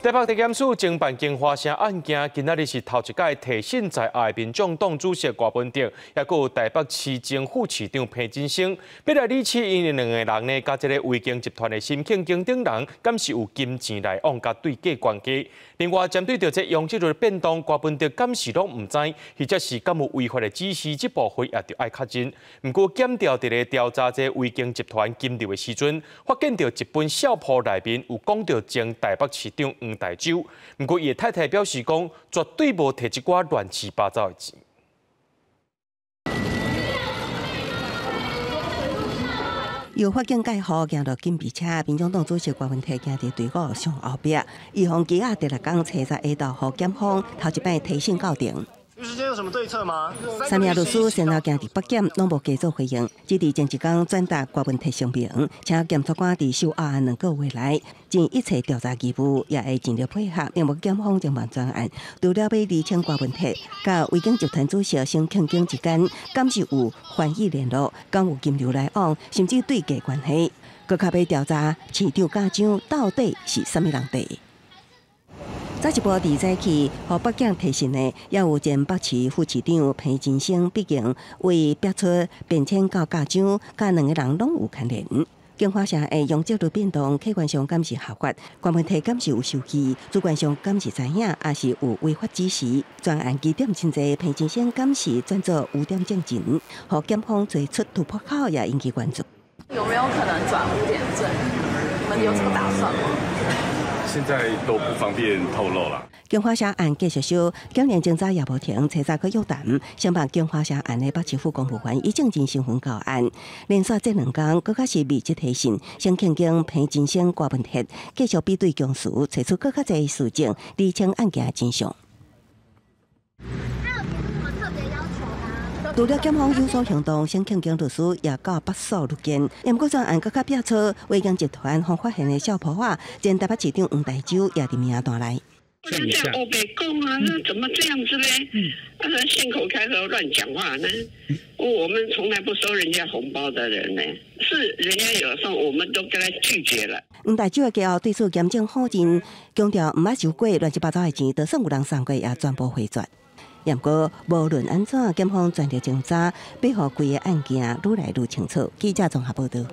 台北地檢署偵辦京華城案件，今仔日是頭一擺提訊在案的民眾黨主席柯文哲，抑閣有台北市前副市長彭金生，欲來厘清𪜶兩个人呢，佮這个維京集團的沈慶京等人，敢是有金錢來往佮對價關係？另外，針對著這容積率的變動，柯文哲敢是攏毋知，或者是敢有違法的指示，這部分也著愛確認。毋過，檢調佇咧調查這維京集團金流的時陣，發現著一本數簿內面有講著前台北市長黃大洲，毋過伊的太太表示講，絕對無提這寡亂七八糟的錢。由法警蓋號行入緊備車，民眾黨主席郭文鐵行佇隊伍上後壁，伊予羈押第六工初十下晝，予檢方頭一擺提訊到庭。律師，今天有什麼對策嗎？三名律師先後行佇北檢，攏無加做回應，只佇前一工轉達郭文鐵聲明，請檢察官佇受押案2個月內盡一切調查義務，也會盡力配合，另外檢方偵辦專案，除了欲釐清郭文鐵佮維京集團主席沈慶京之間，敢是有翻譯聯絡，敢有金流來往，甚至對價關係，閣較欲調查市長嘉獎到底是啥物人提。早一步佇早起，予北檢提訊的，也有前北市副市長彭金生，畢竟為逼出變遷到嘉獎，佮兩個人攏有牽連。京華城的容積率變動，客觀上敢是合法？關問題敢是有收據？主觀上敢是知影，抑是有違法指示？專案疑點真濟，彭金生敢是轉做污點證人，予檢方提出突破口，也引起關注。有沒有可能轉污點證？你們有這個打算嗎？現在都不方便透露了。京華城案繼續燒，檢驗偵查也無停，初早閣約談。承辦京華城案的北市府公務員以證人身份到案，連續這兩工，閣較是密集提訊，沈慶京、彭金生、郭文鐵繼續比對供詞，提出閣較濟事證，釐清案件真相。他有提出什麼特別要求嗎？除了檢方有所行動，沈慶京律師也到北訴律見。毋過專案閣較變出維京集團予發現的數簿仔，前台北市長黃大洲也佇名單內。他這樣烏白講啊，那怎麼這樣子呢？他說信口開河亂講話呢？我們從來不收人家紅包的人呢，是人家有送，我們都跟他拒絕了。黃大洲的家後對此嚴正否認，強調毋捌收過亂七八糟的錢，就算有人送過，也全部回絕。毋過，無論按怎，檢方全力偵查，欲予規个案件愈來愈清楚。記者綜合報道。